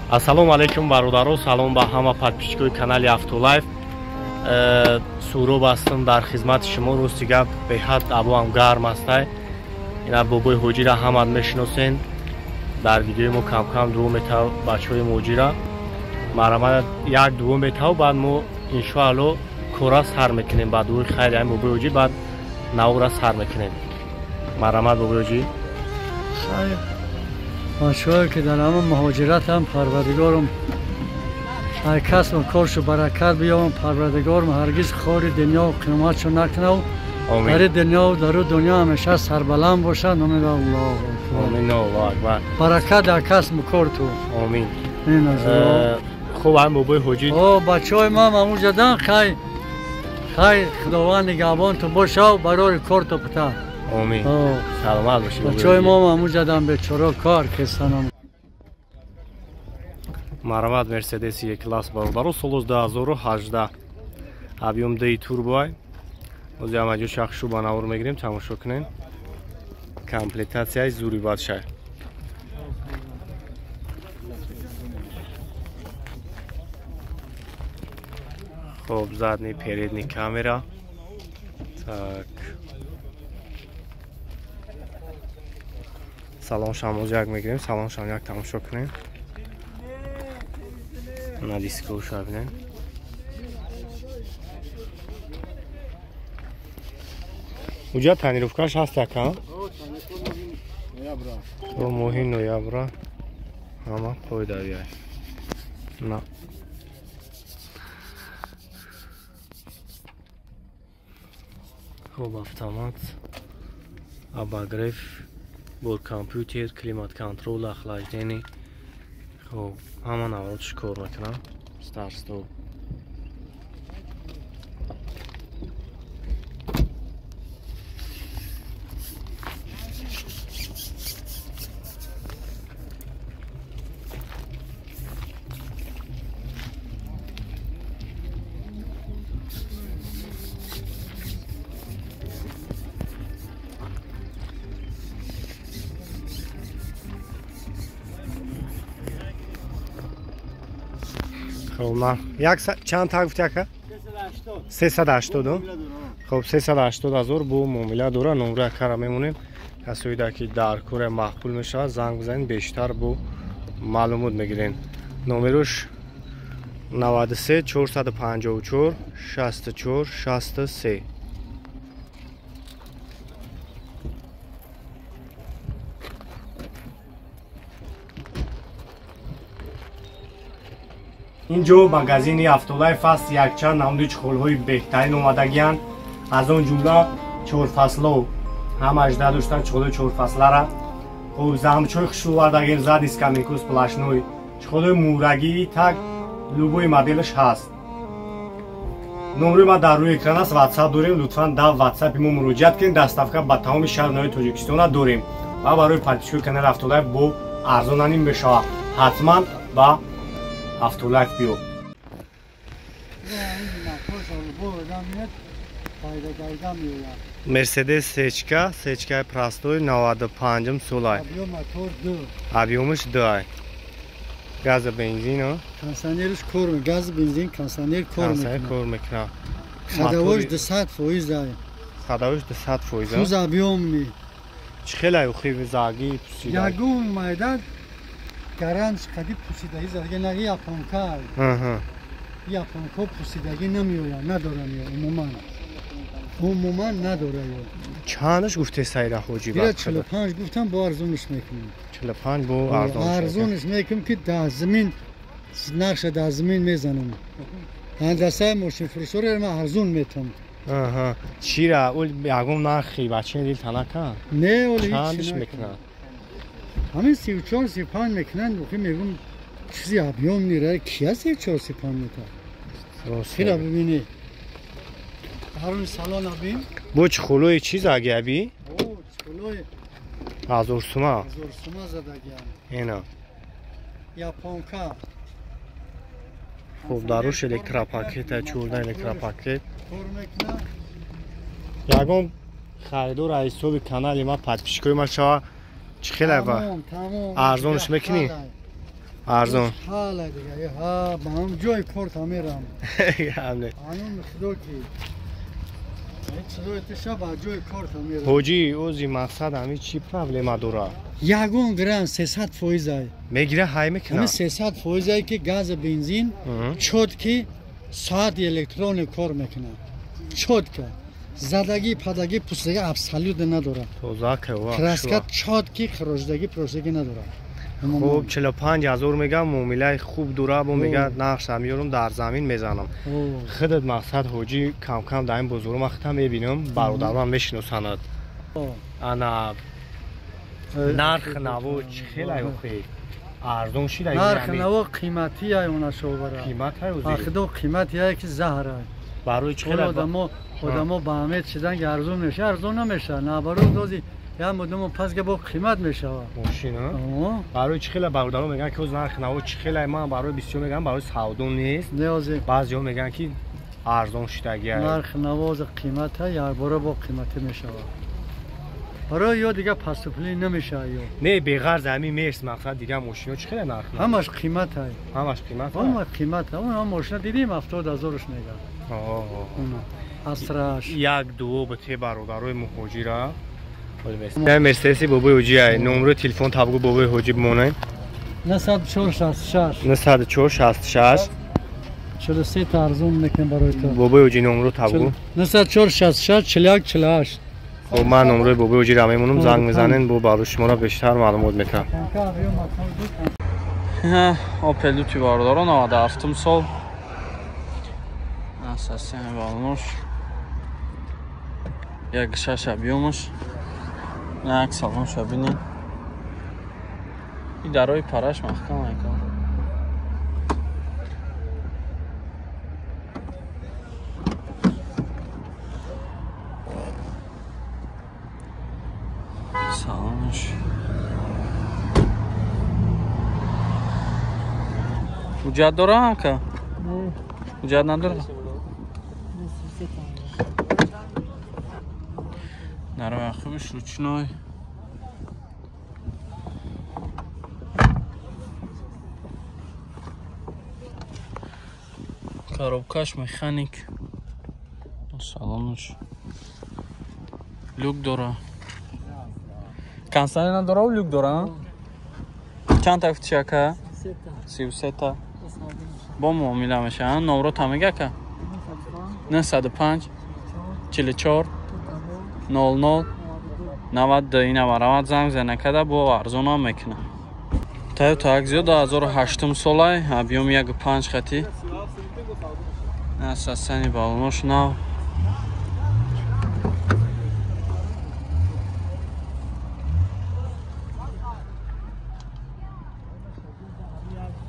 Ассалому алайкум бародаро, салом ба ҳама подписчикои канали Автолайф. Суроб ҳастам дар хизмати шумо. Рости гап беҳад абоам гарм астай. Ина бобои ҳоҷира ҳамат мешиносен. Дар видеои мо кам-кам дуо метав бачаҳои муҳоҷира. Марҳамат як дуо метав, баъд мо иншоалло кора сар мекунем. Ба дуои хайр ҳамин бобои ҳоҷӣ баъд навора сар мекунем. Марҳамат бобои ҳоҷӣ. Хайр. Бачаҳое ки дар ҳамон муҳоҷиратам, парвардигорум ҳар касбу коршу баракат биёвам, парвардигорум ҳаргиз хори дунё қиёматшо накунав. Дар дунё дар дунё ҳамеша сарбаланд бошад. Омин. Аллоҳу акбар. Омин. Аллоҳу акбар. Баракат дар касбу кор ту. Омин. Хуб ҳам бобои ҳоҷӣ. О бачаҳои ман ҳамонҷадан хай хай худованд нигаҳбон ту бошав, барори кор ту пута. Омин. Саломат бошед. Бачаҳои мо ҳамонҷадан бечора кор кистанам. Марҳамат Мерседес Е-класс бародаро, соли 2018 объем D турбо. Ози ҳамаҷо шахшу ба навор мегирем, тамошо кунем. Комплектатсияи зури бадшай. Хоб, задний, передний камера. Так. Салон шамоз як мегирем, салон шам як тамошо кунем. На дискоша бинем. Уҷа тонировкаш ҳаст яка? То моҳи ноябра ҳама қоидавиай. На. Хоб, автомат, обогрев, бор компютер, климат-контрол, охлаждение. Хоб, ҳама наворотш кор мекунам. Старт-стоп. Хоб, як чанд та гуфти ака? 380. Хоб, 380 ҳазор бо муомила дора. Номри акара мемонем. Касоида ки дар кора маъқул мешавад, занг бизанед, бештар бо маълумот мегирен. Номерош 93 454 64 63. Инҷо магазини Автолайф аст. Якчанд намуди чиқолҳои беҳтарин омадагиянд. Аз он ҷумла чорфасло ҳамаш надоштанд чиқолҳои чорфаслара. Хуб, замчои хушрӯ овардагем, задний скамейку сплошной, чиқолҳои мурагӣ так любой моделаш ҳаст. Номери ма дар рӯи экран аст, ватсап дорем. Лутфан дар ватсапи мо муроҷиат кунед. Доставка ба тамоми шаҳрҳои Тоҷикистона дорем ва барои подписчикои канали Автолайф бо арзонаним мешавад. Ҳатман ба Автолайф биё. Мерседес сечка, сечкаи простой 95 солай. Объемаш 2. Газа бензин, кондиционерш кор, газ бензин, кондиционер кор мекунад. Кор мекунад. Ходовош 200% ай. Ходовош 200%. Куз объемни. Чӣ хеле ухи заги пусида. Ягон майдан гарант қади пусидаги задаги на японка. Японка пусидаги намеояд, надорам ё умуман. Умуман надорам ё. Чандаш гуфте Сайра ҳоҷи ба? 45 гуфтам, бо арзониш мекунем. 45 бо арзониш. Арзониш мекунем ки дар замин нақша дар замин мезанам. Ҳандасаи мошинфурӯшоро ман арзон метам. Аҳа. Чира ул ягон нархи бачаи дил танака? Не, оли чандаш мекунад? Ҳамин 34 35 мекунанд, охи мегум чизи объем нера, кия 34 35 метар? Хира бибини. Ҳарун салон абим. Бо чхолои чиз аги аби? О, чхолои ҳазор сума. Ҳазор сума задагиам. Ина. Японка. Хуб, даруш электропакет, 14 электропакет. Кор мекунад. Ягон харидор аз ҳисоби канали ма подписчикои ма шава, чӣ хеле ба арзонш мекунӣ? Арзон. Ҳала дига, ҳа, ба ҳам ҷои кор та мерам. Ҳамне. Анун худо ки. Ҳоҷӣ, ози мақсад ҳами чӣ проблема дора? Ягон грамм 300% ай. Мегира ҳай мекунад. Ҳами 300% ай ки газ бензин чотки соати электрони кор мекунад. Чотка. Задагӣ, падагӣ, пустагӣ абсолютно надорад. Тоза кава. Краска чотки, хироҷдагӣ, пуростагӣ надорад. Хуб, 45,000 мегам, муомилаи хуб дора, бо мега нақша меёрам, дар замин мезанам. Худат мақсад ҳоҷӣ кам-кам дар ин бозору ман худам мебинам, бародарам мешиносанад. Ана нарх наво чӣ хелай охи? Арзон шида нарх наво қиматӣ ай она шовара. Қимат ай ози. Худо қиматӣ ай ки заҳр ай. Барои чӣ хелай? Одамо ба ҳамед шидан ки арзон меша, арзон намеша. Наоборот, ози я муддам пас ки бо қимат мешавад. Мошин, а? Барои чӣ хеле бародарон мегӯянд ки оз нарх наво чӣ хеле, ман барои бисёр мегӯям барои савдо нест. Не ози. Баъзеҳо мегӯянд ки арзон шидагӣ. Нарх наво оз қимат якбора бо қиматӣ мешавад. Барои ё дига паступлӣ намешавад ё. Не, беғарз ҳамин мерс мақсад дига мошино чӣ хеле нарх наво? Ҳамаш қимат ай. Ҳамаш қимат? Ҳама қимат. Он мошина дидим 70,000 мегӯяд. Астраш. Як дуо ба те бародарои муҳоҷира. Мерседеси бобои ҳоҷӣ ай. Номрои телефон табгу бобои ҳоҷӣ бимонед. 904 66 904 66 43 та арзон мекунем барои ту. Бобои ҳоҷӣ номро табгу. 904 66 41 48. Хуб, ман номрои бобои ҳоҷиро мемонам, занг мезанен, бо барои шуморо бештар маълумот метаҳам. Опел Лути бародарон 97 сол. Асасияни балонош. Як шаш объёмаш. Як салонша бинед. И дарои параш маҳкам мекунад. Салонш. Ҳуҷҷат дора ака? Ҳуҷҷат надора? Дарои ақибиш ручной. Коробкаш механик. Салонш. Люк дора. Кондиционер надора, люк дора? Чанд та гуфти ака? 33 та. Бо муомила мешаванд. Номро та мега ака? 905 44 00 92. Ина барамад занг зана када бо арзонам мекунад. Toyota Axio 2008 солай, объём 1.5 хати. Асасани балонош нав.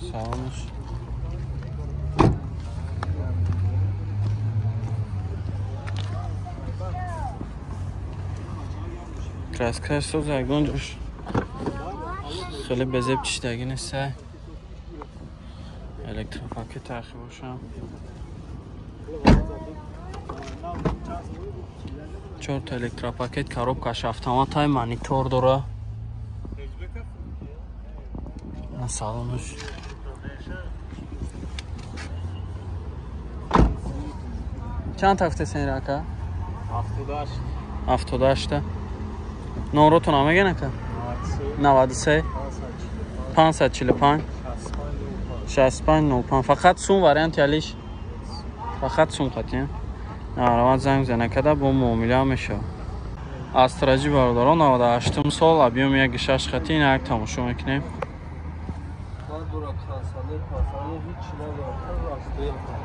Салонш. Краскаш соз ягон ҷош хеле безеб чиштагӣ нест. Электропакет архи бошам. 4 электропакет, коробкаш автоматай, монитор дора. Салонш. Чанд та гуфтесен рака? 78. 78 та. Номротон мегӯян ака? 93 545 65 05. Фақат сум варианти алиш. Фақат сум хати. Наравад занг зана када бо муомила мешавад. Астраҷи бародарон 98 сол, объём 1.6 хати, ина як тамошо мекунем.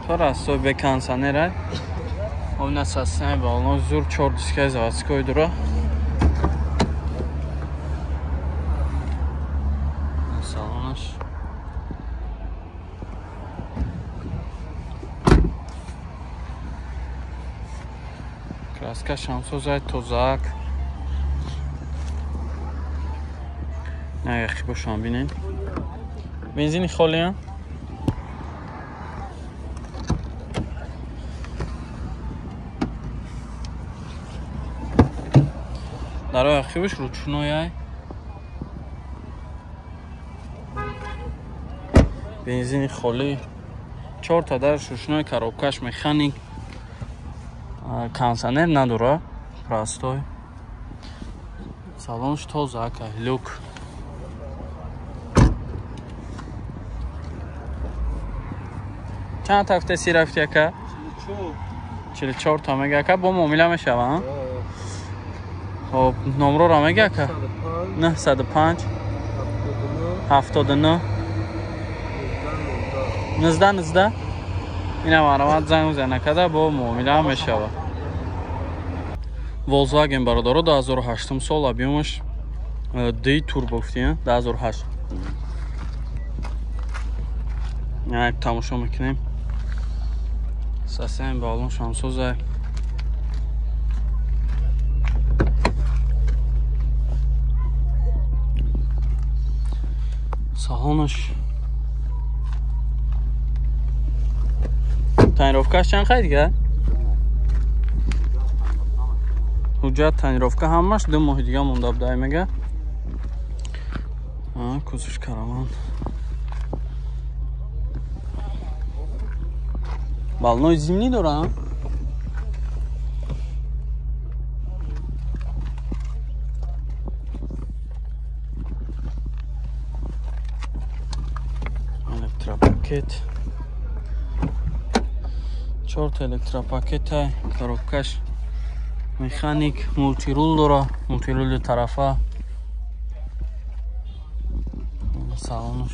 Растой бе кондиционер ай. Обна сасияи балоно зур 4 дискаи заводской дура. Салонаш. Краска шамсозай тозак. На яхи бошам бинед. Бензини холия. Дарои ақибаш ручной ай. Бензини холӣ. 4 та дар шушной, коробкаш механик. Кондиционер надора, простой. Салонш тоза ака, люк. Чанд ҳафта си рафти ака? 44 та мега ака, бо муомила мешава, хоб, номрора мега ака? 905 79 19 19. Ина маромад занг зана када бо муомила мешава. Volkswagen бародаро 2008 сол объемаш D турбо гуфти, 2008. Як тамошо мекунем. Сасен балон шамсоза. Салонаш тонировкаш чанд қай дига? Ҳуҷҷат тонировка ҳамаш 2 моҳи дига монда будай мега. Кузовш караван. Балнои зимний дора? Электропакет. 4 та электропакета, коробкаш механик, мултирул дора, мултирули тарафа. Салонуш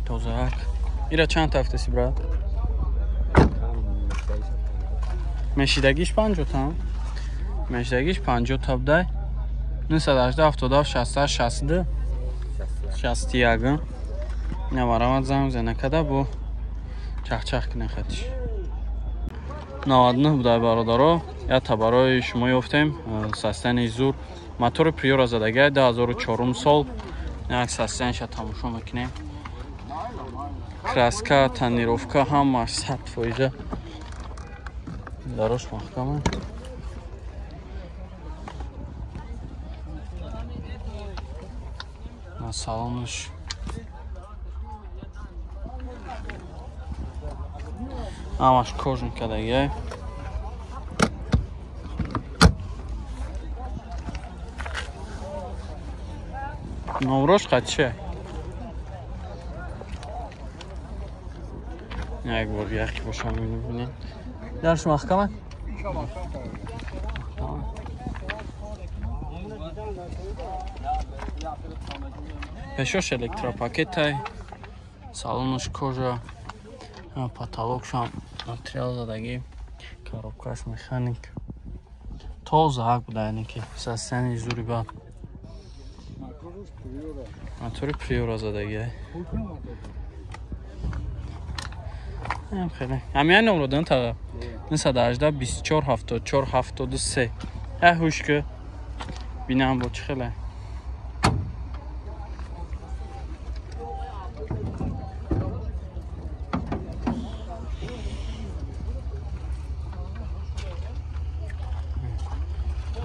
тозаак. Ира чанд ҳафтаси брат? Мешидагиш 50 та. Мешидагиш 50 та будай. 918 77 68 62 61. Ина марамат занг зана када бо чахчах кунен хатиш. 99 будай бародаро. Я та барои шумо ёфтем. Састани зур. Мотори Приора задагай 2004 сол. Як састаниша тамошо мекунем. Краска, тонировка ҳамаш 100%. Дарош маҳкама. Салонаш ҳамаш кожан кардагиай. Номрош қача? Як бор яхи бошам мебинем. Дарш маҳкама? Пешош электропакетай, салонаш кожа, потолокшам материал задагӣ, коробкаш механик. Тоза ҳак буда, яъне ки састани зури бад. Мотори Приора задагӣ. Ам хеле. Ҳамин номро дан та 918 24 74 73. Ҳа ҳуш ки бинам бо чӣ хеле.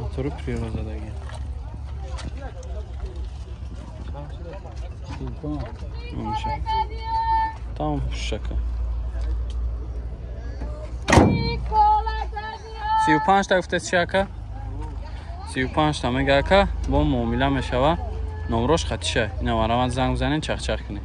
Мотори Приора задагӣ. Тамом шака. 35 та гуфтед чи ака? 35 та мега ака, бо муомила мешава. Номрош хатиша. Ина марамат занг бизанен, чахчах кунед.